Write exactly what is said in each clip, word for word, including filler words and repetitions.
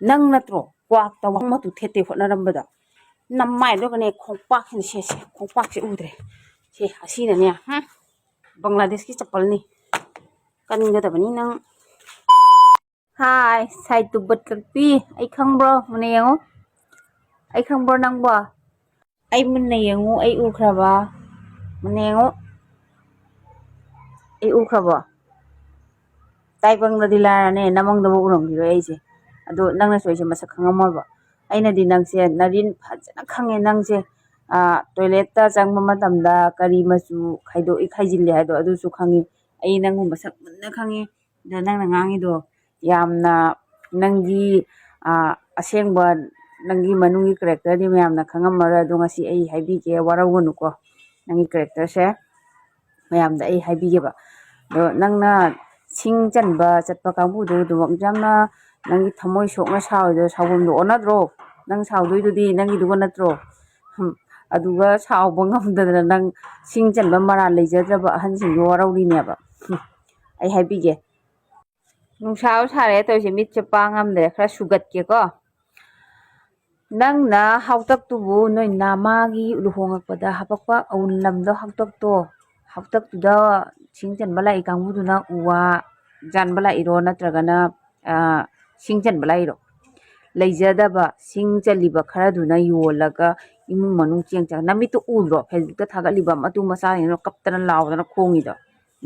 ꯅꯪ ꯅꯠꯇ꯭ꯔꯣ ꯀ꯭ꯋꯥꯛꯇ ꯋꯥ ꯃꯇꯨ ꯊꯦꯠꯇꯦ ꯍꯣꯠꯅꯔꯝꯕꯗꯣ? ꯅꯃꯥꯏꯗꯨꯒꯅꯦ ꯈꯣꯡꯄꯥꯛꯁꯤꯅ ꯁꯦ, ꯁꯦ, ꯈꯣꯡꯄꯥꯛꯁꯦ ꯎꯗ꯭ꯔꯦ꯫ ꯁꯦ, ꯑꯁꯤꯅꯅꯦ, ꯍꯝ? ꯕꯪꯒ꯭ꯂꯥꯗꯦꯁꯀꯤ ꯆꯄꯜꯅꯤ꯫ ꯀꯟꯒꯗꯕꯅꯤ ꯅꯪ꯫ ꯍꯥꯏ, ꯁꯥꯏ ꯇꯨꯕꯠ ꯀꯛꯄꯤ, ꯑꯩ ꯈꯪꯕ꯭ꯔꯣ? ꯃꯨꯟꯅ ꯌꯦꯡꯉꯣ꯫ ꯑꯩ ꯈꯪꯕ꯭ꯔꯣ ꯅꯪꯕꯣ? ꯑꯩ ꯃꯨꯟꯅ ꯌꯦꯡꯉꯨ, ꯑꯩ ꯎꯈ꯭ꯔꯕ? ꯃꯨꯟꯅ ꯌꯦꯡꯉꯨ꯫ ꯑꯩ ꯎꯈ꯭ꯔꯕꯣ? ꯇꯥꯏꯕꯪꯗꯗꯤ ꯂꯥꯏꯔꯅꯦ, ꯅꯃꯪꯗꯕꯨ ꯎꯔꯝꯈꯤꯔꯣꯏ ꯑꯩꯁꯦ꯫ ꯑꯗꯣ ꯅꯪꯅꯁꯨ ꯑꯩꯁꯦ ꯃꯁꯛ ꯈꯪꯉꯝꯃꯣꯏꯕ꯫ ꯑꯩꯅꯗꯤ ꯅꯪꯁꯦ ꯅꯔꯤꯟ ꯐꯖꯅ ꯈꯪꯉꯦ꯫ ꯅꯪꯁꯦ, ꯑꯥ, ꯇꯣꯏꯂꯦꯠꯇ ꯆꯪꯕ ꯃꯇꯝꯗ ꯀꯔꯤ ꯃꯆꯨ ꯈꯥꯏꯗꯣꯛꯏ ꯈꯥꯏꯖꯤꯜꯂꯤ ꯍꯥꯏꯗꯣ ꯑꯗꯨꯁꯨ ꯈꯪꯉꯤ꯫ ꯑꯩ ꯅꯪꯕꯨ ꯃꯁꯛ ꯃꯨꯟꯅ ꯈꯪꯉꯤ꯫ ꯑꯗꯣ ꯅꯪꯅ ꯉꯥꯡꯉꯤꯗꯣ ꯌꯥꯝꯅ ꯅꯪꯒꯤ, ꯑꯥ, ꯑꯁꯦꯡꯕ ꯅꯪꯒꯤ ꯃꯅꯨꯡꯒꯤ ꯀꯦꯔꯦꯛꯇꯔꯗꯤ ꯃꯌꯥꯝꯅ ꯈꯪꯉꯝꯃꯔꯣꯏ꯫ ꯑꯗꯣ ꯉꯁꯤ ꯑꯩ ꯍꯥꯏꯕꯤꯒꯦ, ꯋꯥꯔꯧꯒꯅꯨꯀꯣ꯫ ꯅꯪꯒꯤ ꯀꯦꯔꯦꯛꯇꯔꯁꯦ ꯃꯌꯥꯝꯗ ꯑꯩ ꯍꯥꯏꯕꯤꯒꯦꯕ꯫ ꯑꯗꯣ ꯅꯪꯅ ꯁꯤꯡ ꯆꯟꯕ ꯆꯠꯄ ꯀꯥꯡꯕꯨꯗꯣ ꯑꯗꯨꯃꯛ ꯌꯥꯝꯅ ꯅꯪꯒꯤ ꯊꯃꯣꯏ ꯁꯣꯛꯅ ꯁꯥꯎꯔꯤꯗꯣ ꯁꯥꯎꯐꯝꯗꯣ ꯑꯣꯟꯅꯗ꯭ꯔꯣ? ꯅꯪ ꯁꯥꯎꯗꯣꯏꯗꯨꯗꯤ ꯅꯪꯒꯤꯗꯨꯒ ꯅꯠꯇ꯭ꯔꯣ? ꯍꯝ, ꯑꯗꯨꯒ ꯁꯥꯎꯕ ꯉꯝꯗꯗꯅ ꯅꯪ ꯁꯤꯡ ꯆꯟꯕ ꯃꯔꯥꯜ ꯂꯩꯖꯗ꯭ꯔꯕ ꯑꯍꯟꯁꯤꯡꯗꯣ ꯋꯥꯔꯧꯔꯤꯅꯦꯕ꯫ ꯍꯝ, ꯑꯩ ꯍꯥꯏꯕꯤꯒꯦ꯫ ꯅꯨꯡꯁꯥꯁꯨ ꯁꯥꯔꯦ ꯇꯧꯔꯤꯁꯦ, ꯃꯤꯠꯁꯦ ꯄꯥꯡ ꯉꯝꯗ꯭ꯔꯦ꯫ ꯈꯔ ꯁꯨꯒꯠꯀꯦꯀꯣ꯫ ꯅꯪꯅ ꯍꯥꯎꯇꯛꯇꯨꯕꯨ ꯅꯣꯏ ꯅꯃꯥꯒꯤ ꯂꯨꯍꯣꯡꯉꯛꯄꯗ ꯍꯥꯄꯛꯄ ꯑꯎꯟꯂꯝꯗꯣ, ꯍꯥꯎꯇꯛꯇꯣ, ꯍꯥꯎꯇꯛꯇꯨꯗ ꯁꯤꯡ ꯆꯟꯕ ꯂꯥꯛꯏ ꯀꯥꯡꯕꯨꯗꯨꯅ ꯎ ꯋꯥ ꯌꯥꯟꯕ ꯂꯥꯛꯏꯔꯣ, ꯅꯠꯇ꯭ꯔꯒꯅ, ꯑ, ꯁꯤꯡ ꯆꯟꯕ ꯂꯥꯛꯏꯔꯣ? ꯂꯩꯖꯗꯕ ꯁꯤꯡ ꯆꯜꯂꯤꯕ ꯈꯔꯗꯨꯅ ꯌꯣꯜꯂꯒ ꯏꯃꯨꯡ ꯃꯅꯨꯡ ꯆꯦꯡ ꯆꯥꯛ, ꯅꯃꯤꯠꯇꯨ ꯎꯗ꯭ꯔꯣ? Facebook-ꯇ ꯊꯥꯒꯠꯂꯤꯕ ꯃꯇꯨ ꯃꯆꯥꯁꯤꯡꯗꯨꯅ ꯀꯞꯇꯅ ꯂꯥꯎꯗꯅ ꯈꯣꯡꯉꯤꯗꯣ꯫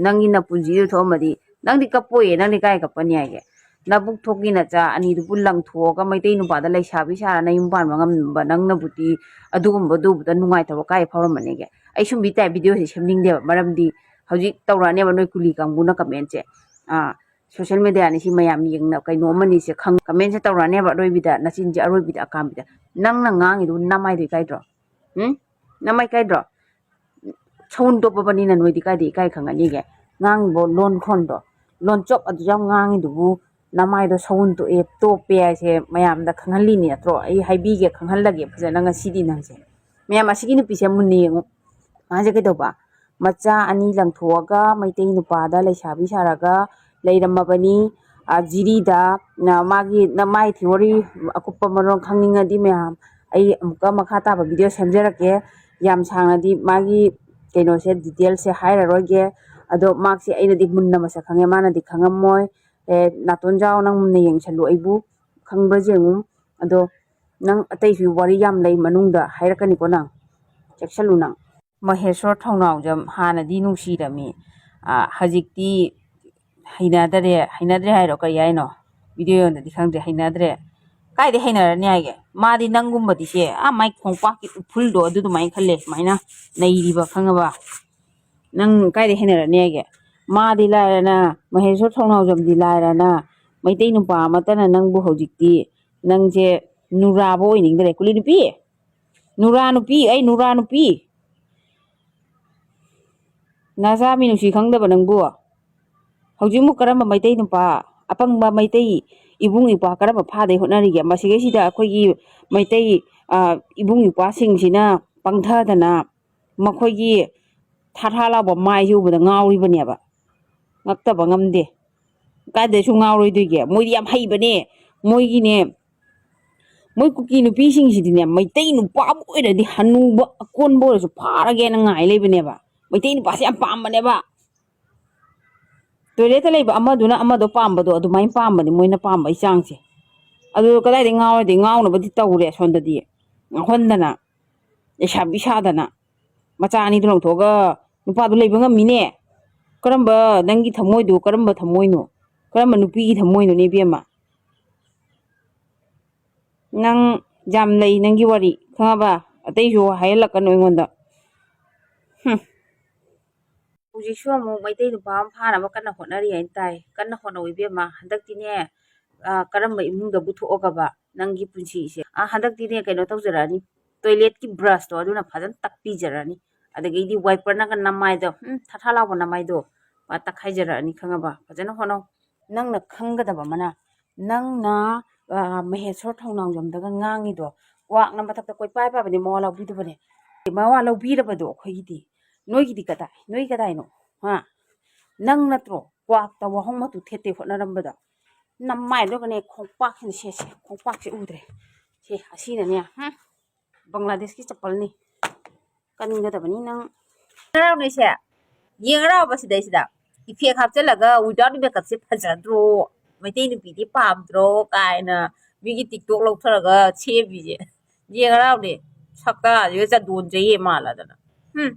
ꯅꯪꯒꯤ ꯅꯄꯨꯟꯁꯤꯗꯨ ꯊꯣꯛꯑꯝꯃꯗꯤ, ꯅꯪꯗꯤ ꯀꯞꯄꯣꯏꯌꯦ, ꯅꯪꯗꯤ ꯀꯥꯏ ꯀꯞꯄꯅꯤ ꯍꯥꯏꯒꯦ? ꯅꯕꯨꯛ ꯊꯣꯛꯀꯤ ꯅꯆꯥ ꯑꯅꯤꯗꯨꯕꯨ ꯂꯪꯊꯣꯛꯑꯒ ꯃꯩꯇꯩ ꯅꯨꯄꯥꯗ ꯂꯩꯁꯥꯕꯤ ꯁꯥꯔ ꯅꯌꯨꯝ ꯄꯥꯟꯕ ꯉꯝꯕ ꯅꯪꯅꯕꯨꯗꯤ ꯑꯗꯨꯒꯨꯝꯕꯗꯨ ꯎꯕꯗ ꯅꯨꯡꯉꯥꯏꯇꯕ ꯀꯥꯏ ꯐꯥꯎꯔꯝꯃꯅꯤꯒꯦ? ꯑꯩ ꯁꯨꯝꯕꯤ type video-ꯁꯦ ꯁꯦꯝꯅꯤꯡꯗꯦꯕ, ꯃꯔꯝꯗꯤ ꯍꯧꯖꯤꯛ ꯇꯧꯔꯛꯑꯅꯦꯕ ꯅꯣꯏ ꯀꯨꯂꯤ ꯀꯥꯡꯕꯨꯅ comment-ꯁꯦ꯫ ꯑꯥ, social media-ꯅꯤ ꯁꯤ ꯃꯌꯥꯝ ꯌꯦꯡꯅ ꯀꯩꯅꯣ ꯑꯃꯅꯤ ꯁꯦ ꯈꯪ-, comment-ꯁꯦ ꯇꯧꯔꯛꯑꯅꯦꯕ ꯑꯔꯣꯏꯕꯤꯗ, ꯅꯆꯤꯟꯁꯦ ꯑꯔꯣꯏꯕꯤꯗ ꯑꯀꯥꯝꯕꯤꯗ꯫ ꯅꯪꯅ ꯉꯥꯡꯉꯤꯗꯨꯕꯨ ꯅꯃꯥꯏꯗꯣ ꯏꯀꯥꯏꯗ꯭ꯔꯣ? ꯎꯝ? ꯅꯃꯥꯏ ꯏꯀꯥꯏꯗ꯭ꯔꯣ? ꯁꯎꯟ ꯇꯣꯞꯄꯕꯅꯤꯅ ꯅꯣꯏꯗꯤ ꯀꯥꯏꯗ ꯏꯀꯥꯏ ꯈꯪꯒꯅꯤꯒꯦ? ꯉꯥꯡꯉꯤꯕ ꯂꯣꯟ ꯈꯣꯟꯗꯣ, ꯂꯣꯟꯆꯣꯞ ꯑꯗꯨ ꯌꯥꯝ ꯉꯥꯡꯉꯤꯗꯨꯕꯨ ꯅꯃꯥꯏꯗꯣ ꯁꯎꯟ ꯇꯣꯛꯑꯦ, ꯇꯣꯞꯄꯦ ꯍꯥꯏꯁꯦ ꯃꯌꯥꯝꯗ ꯈꯪꯍꯜꯂꯤꯅꯤ ꯅꯠꯇ꯭ꯔꯣ? ꯑꯩ ꯍꯥꯏꯕꯤꯒꯦ, ꯈꯪꯍꯜꯂꯒꯦ ꯐꯖꯅ ꯉꯁꯤꯗꯤ ꯅꯪꯁꯦ꯫ ꯃꯌꯥꯝ ꯑꯁꯤꯒꯤ ꯅꯨꯄꯤꯁꯦ ꯃꯨꯟꯅ ꯌꯦꯡꯉꯨ꯫ ꯃꯥꯁꯦ ꯀꯩꯗꯧꯕ? ꯃꯆꯥ ꯑꯅꯤ ꯂꯪꯊꯣꯛꯑꯒ ꯃꯩꯇꯩ ꯅꯨꯄꯥꯗ ꯂꯩꯁꯥꯕꯤ ꯁꯥꯔꯒ ꯂꯩꯔꯝꯃꯕꯅꯤ꯫ ꯑ, ꯖꯤꯔꯤꯗ, ꯅ, ꯃꯥꯒꯤ, ꯅ, ꯃꯥꯒꯤ theory ꯑꯀꯨꯞꯄ ꯃꯔꯣꯜ ꯈꯪꯅꯤꯡꯉꯗꯤ ꯃꯌꯥꯝ, ꯑꯩ ꯑꯃꯨꯛꯀ ꯃꯈꯥ ꯇꯥꯕ video ꯁꯦꯝꯖꯔꯛꯀꯦ꯫ ꯌꯥꯝ ꯁꯥꯡꯅꯗꯤ ꯃꯥꯒꯤ ꯀꯩꯅꯣꯁꯦ, detailꯁꯦ ꯍꯥꯏꯔꯔꯣꯏꯒꯦ꯫ ꯑꯗꯣ ꯃꯍꯥꯛꯁꯦ ꯑꯩꯅꯗꯤ ꯃꯨꯟꯅ ꯃꯁꯛ ꯈꯪꯉꯦ, ꯃꯥꯅꯗꯤ ꯈꯪꯉꯝꯃꯣꯏ꯫ ꯑꯦ, ꯅꯥꯇꯣꯟ ꯖꯥꯎ, ꯅꯪ ꯃꯨꯟꯅ ꯌꯦꯡꯁꯜꯂꯨ ꯑꯩꯕꯨ, ꯈꯪꯕ꯭ꯔꯥ ꯌꯦꯡꯉꯨ꯫ ꯑꯗꯣ ꯅꯪ ꯑꯇꯩꯁꯨ ꯋꯥꯔꯤ ꯌꯥꯝ ꯂꯩ ꯃꯅꯨꯡꯗ, ꯍꯥꯏꯔꯛꯀꯅꯤꯀꯣ ꯅꯪ, ꯆꯦꯛꯁꯜꯂꯨ ꯅꯪ꯫ ꯃꯍꯦꯁꯣꯔ ꯊꯧꯅꯥꯎꯖꯝ ꯍꯥꯟꯅꯗꯤ ꯅꯨꯡꯁꯤꯔꯝꯃꯤ, ꯑ, ꯍꯧꯖꯤꯛꯇꯤ ꯍꯩꯅꯗꯔꯦ꯫ ꯍꯩꯅꯗ꯭ꯔꯦ ꯍꯥꯏꯔꯣ? ꯀꯔꯤ ꯍꯥꯏꯅꯣ? Video ꯌꯣꯟꯗꯗꯤ ꯈꯪꯗ꯭ꯔꯦ, ꯍꯩꯅꯗ꯭ꯔꯦ꯫ ꯀꯥꯏꯗꯩ ꯍꯩꯅꯔꯅꯤ ꯍꯥꯏꯒꯦ? ꯃꯥꯗꯤ ꯅꯪꯒꯨꯝꯕꯗꯤ ꯁꯦ, ꯑꯥ, ꯃꯥꯏ ꯈꯣꯡꯄꯥꯛꯀꯤ ꯎꯐꯨꯜꯗꯣ ꯑꯗꯨ ꯑꯗꯨꯃꯥꯏꯅ ꯈꯜꯂꯦ, ꯁꯨꯃꯥꯏꯅ ꯅꯩꯔꯤꯕ, ꯈꯪꯉꯕ? ꯅꯪ ꯀꯥꯏꯗꯩ ꯍꯩꯅꯔꯅꯤ ꯍꯥꯏꯒꯦ? ꯃꯥꯗꯤ ꯂꯥꯏꯔꯅ, ꯃꯍꯦꯁꯣꯔ ꯊꯧꯅꯥꯎꯖꯝꯗꯤ ꯂꯥꯏꯔꯅ, ꯃꯩꯇꯩ ꯅꯨꯄꯥ ꯑꯃꯠꯇꯅ ꯅꯪꯕꯨ ꯍꯧꯖꯤꯛꯇꯤ, ꯅꯪꯁꯦ ꯅꯨꯔꯥꯕ ꯑꯣꯏꯅꯤꯡꯗ꯭ꯔꯦ꯫ ꯀꯨꯂꯤ ꯅꯨꯄꯤ, ꯅꯨꯔꯥ ꯅꯨꯄꯤ, ꯑꯩ ꯅꯨꯔꯥ ꯅꯨꯄꯤ, ꯅꯆꯥ ꯃꯤꯅꯨꯡꯁꯤ ꯈꯪꯗꯕ ꯅꯪꯕꯨ꯫ ꯍꯧꯖꯤꯛꯃꯨꯛ ꯀꯔꯝꯕ ꯃꯩꯇꯩ ꯅꯨꯄꯥ, ꯑꯄꯪꯕ ꯃꯩꯇꯩ ꯏꯕꯨꯡ ꯏꯄ꯭ꯋꯥ ꯀꯔꯝꯕ ꯐꯥꯗꯩ ꯍꯣꯠꯅꯔꯤꯒꯦ? ꯃꯁꯤꯗꯩꯁꯤꯗ ꯑꯩꯈꯣꯏꯒꯤ ꯃꯩꯇꯩ, ꯑ, ꯏꯕꯨꯡ ꯏꯄ꯭ꯋꯥꯁꯤꯡꯁꯤꯅ ꯄꯪꯊꯗꯅ, ꯃꯈꯣꯏꯒꯤ ꯊꯥ ꯊꯥ ꯂꯥꯎꯕ ꯃꯥꯏꯁꯦ ꯎꯕꯗ ꯉꯥꯎꯔꯤꯕꯅꯦꯕ꯫ ꯉꯛꯇꯕ ꯉꯝꯗꯦ꯫ ꯀꯥꯏꯗꯩꯁꯨ ꯉꯥꯎꯔꯣꯏꯗꯣꯏꯒꯦ? ꯃꯣꯏꯗꯤ ꯌꯥꯝ ꯍꯩꯕꯅꯦ꯫ ꯃꯣꯏꯒꯤꯅꯦ, ꯃꯣꯏ ꯀꯨꯀꯤ ꯅꯨꯄꯤꯁꯤꯡꯁꯤꯗꯤꯅꯦ, ꯃꯩꯇꯩ ꯅꯨꯄꯥꯕꯨ ꯑꯣꯏꯔꯗꯤ ꯍꯅꯨꯕ ꯑꯀꯣꯟꯕ ꯑꯣꯏꯔꯁꯨ ꯐꯥꯔꯒꯦꯅ ꯉꯥꯏ ꯂꯩꯕꯅꯦꯕ꯫ ꯃꯩꯇꯩ ꯅꯨꯄꯥꯁꯦ ꯌꯥꯝ ꯄꯥꯝꯕꯅꯦꯕ꯫ Toiletꯇ ꯂꯩꯕ ꯑꯃꯗꯨꯅ ꯑꯃꯗꯣ ꯄꯥꯝꯕꯗꯣ ꯑꯗꯨꯃꯥꯏꯅ ꯄꯥꯝꯕꯅꯦ, ꯃꯣꯏꯅ ꯄꯥꯝꯕꯒꯤ ꯆꯥꯡꯁꯦ꯫ ꯑꯗꯨ ꯀꯗꯥꯏꯗꯩ ꯉꯥꯎꯔꯗꯤ? ꯉꯥꯎꯅꯕꯗꯤ ꯇꯧꯔꯦ ꯑꯁꯣꯝꯗꯗꯤ꯫ ꯉꯥꯎꯍꯟꯗꯅ, ꯂꯩꯁꯥꯕꯤ ꯁꯥꯗꯅ, ꯃꯆꯥ ꯑꯅꯤꯗꯨ ꯂꯪꯊꯣꯛꯑꯒ ꯅꯨꯄꯥꯗꯨ ꯂꯩꯕ ꯉꯝꯃꯤꯅꯦ꯫ ꯀꯔꯝꯕ ꯅꯪꯒꯤ ꯊꯃꯣꯏꯗꯨ, ꯀꯔꯝꯕ ꯊꯃꯣꯏꯅꯣ? ꯀꯔꯝꯕ ꯅꯨꯄꯤꯒꯤ ꯊꯃꯣꯏꯅꯣꯅꯦ ꯏꯕꯦꯝꯃ? ꯅꯪ ꯌꯥꯝ ꯂꯩ ꯅꯪꯒꯤ ꯋꯥꯔꯤ, ꯈꯪꯉꯕ? ꯑꯇꯩꯁꯨ ꯍꯥꯏꯍꯜꯂꯛꯀꯅꯨ ꯑꯩꯉꯣꯟꯗ꯫ ꯍꯨꯝ꯫ ꯍꯧꯖꯤꯛꯁꯨ ꯑꯃꯨꯛ ꯃꯩꯇꯩ ꯅꯨꯄꯥ ꯑꯃ ꯐꯥꯅꯕ ꯀꯟꯅ ꯍꯣꯠꯅꯔꯤ ꯍꯥꯏꯅ ꯇꯥꯏ꯫ ꯀꯟꯅ ꯍꯣꯠꯅꯧ ꯏꯕꯦꯝꯃ꯫ ꯍꯟꯗꯛꯇꯤꯅꯦ, ꯑ, ꯀꯔꯝꯕ ꯏꯃꯨꯡꯗꯕꯨ ꯊꯣꯛꯑꯒꯕ ꯅꯪꯒꯤ ꯄꯨꯟꯁꯤꯁꯦ? ꯑ, ꯍꯟꯗꯛꯇꯤꯅꯦ, ꯀꯩꯅꯣ ꯇꯧꯖꯔꯛꯑꯅꯤ, toiletꯀꯤ brushꯇꯣ ꯑꯗꯨꯅ ꯐꯖꯅ ꯇꯛꯄꯤꯖꯔꯅꯤ꯫ ꯑꯗꯒꯤꯗꯤ wiperꯅꯒ ꯅꯃꯥꯏꯗꯣ, ꯎꯝ, ꯊꯥ ꯊꯥ ꯂꯥꯎꯕ ꯅꯃꯥꯏꯗꯣ, ꯑ, ꯇꯛꯈꯥꯏꯖꯔꯛꯑꯅꯤ, ꯈꯪꯉꯕ? ꯐꯖꯅ ꯍꯣꯠꯅꯧ꯫ ꯅꯪꯅ ꯈꯪꯒꯗꯕ ꯑꯃꯅ, ꯅꯪꯅ, ꯑ, ꯃꯍꯦꯁꯣꯔ ꯊꯧꯅꯥꯎꯖꯝꯗꯒ ꯉꯥꯡꯉꯤꯗꯣ, ꯀ꯭ꯋꯥꯛꯅ ꯃꯊꯛꯇ ꯀꯣꯏꯄꯥꯏ ꯄꯥꯏꯕꯅꯦ, ꯃꯋꯥ ꯂꯧꯕꯤꯗꯕꯅꯦ꯫ ꯃꯋꯥ ꯂꯧꯕꯤꯔꯕꯗꯣ ꯑꯩꯈꯣꯏꯒꯤꯗꯤ꯫ ꯅꯣꯏꯒꯤꯗꯤ ꯀꯗꯥꯏ? ꯅꯣꯏ ꯀꯗꯥꯏꯅꯣ? ꯍꯥ? ꯅꯪ ꯅꯠꯇ꯭ꯔꯣ ꯀ꯭ꯋꯥꯛꯇ ꯋꯥꯍꯣꯡ ꯃꯇꯨ ꯊꯦꯠꯇꯦ ꯍꯣꯠꯅꯔꯝꯕꯗꯣ? ꯅꯃꯥꯏꯗꯨꯒꯅꯦ ꯈꯣꯡꯄꯥꯛꯁꯤꯅ ꯁꯦꯠꯁꯦ, ꯈꯣꯡꯄꯥꯛꯁꯦ ꯎꯗ꯭ꯔꯦ꯫ ꯁꯦ, ꯑꯁꯤꯅꯅꯦ, ꯍꯝ? ꯕꯪꯒ꯭ꯂꯥꯗꯦꯁꯀꯤ ꯆꯄꯜꯅꯤ꯫ ꯀꯟꯒꯗꯕꯅꯤ ꯅꯪ꯫ ꯍꯔꯥꯎꯅꯤꯁꯦ, ꯌꯦꯡ ꯍꯔꯥꯎꯕ ꯁꯤꯗꯩꯁꯤꯗ ꯏꯐꯦꯛ ꯍꯥꯞꯆꯤꯜꯂꯒ without makeupꯁꯦ ꯐꯖꯗ꯭ꯔꯣ? ꯃꯩꯇꯩ ꯅꯨꯄꯤꯗꯤ ꯄꯥꯝꯗ꯭ꯔꯣ? ꯀꯥꯏꯅ ꯃꯤꯒꯤ TikTok ꯂꯧꯊꯔꯒ ꯁꯦꯝꯃꯤꯁꯦ꯫ ꯌꯦꯡ ꯍꯔꯥꯎꯅꯦ, ꯁꯛꯇꯥꯁꯤꯒ ꯆꯟꯗꯣꯟ ꯆꯌꯦ ꯃꯥꯜꯂꯗꯅ꯫ ꯎꯝ꯫